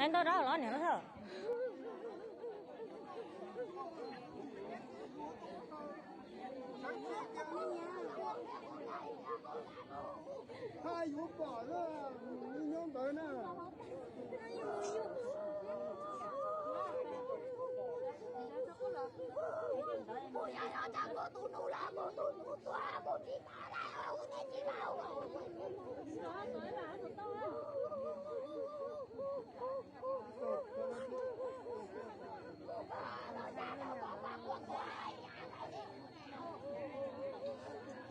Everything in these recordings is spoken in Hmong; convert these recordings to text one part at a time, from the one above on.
Ntau rau los niam los thawj. Haj yuav pom na, nyob ntawd na.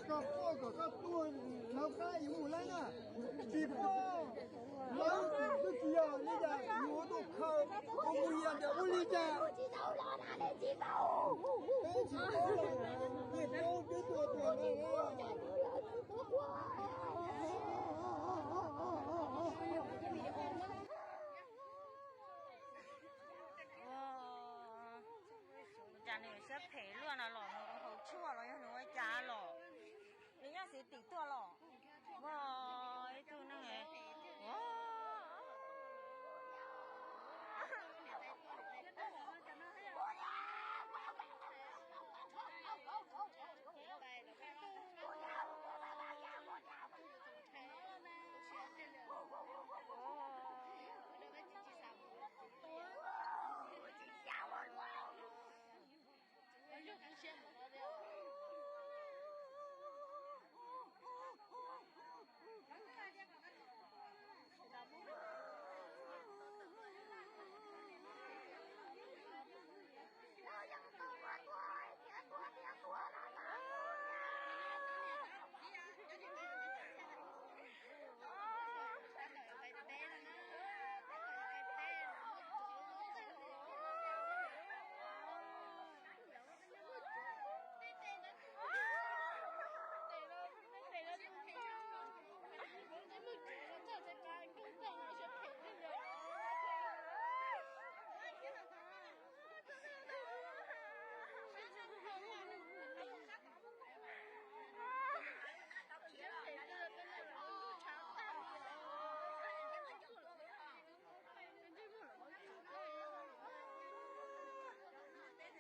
Koj quaj kom koj tuag, lawv qab yuav mus lawm na. Tsis paub, lawv twb tsis yog li cas, yuav tuaj khaws ua mus yam nram ub li cas. Peb tsis paub los, yeej paub peb tuaj tuaj no. Ua cas nws siab phem luaj no los, nws haus tshuaj los yog nws ua cas los? Nws nyob xwb tim tuaj los? Ua ib tug neeg, ua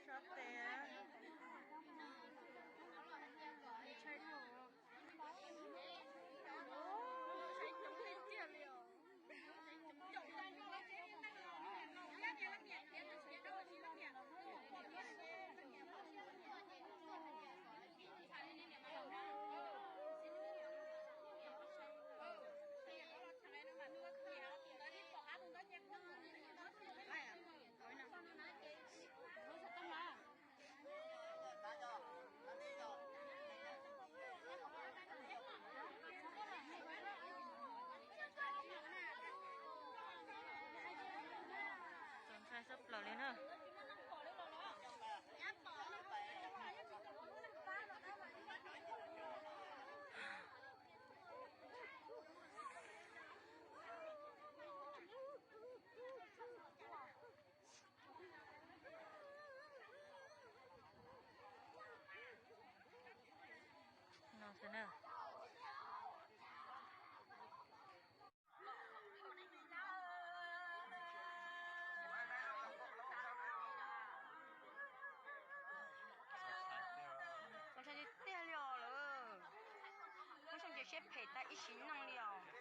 Sab tes. Txaus ntshai sab plaws li na. No xwb na. Txaus ntshai tiag tiag li os lawm. Muab Xyooj ces siab phem tas ib sim neej li os.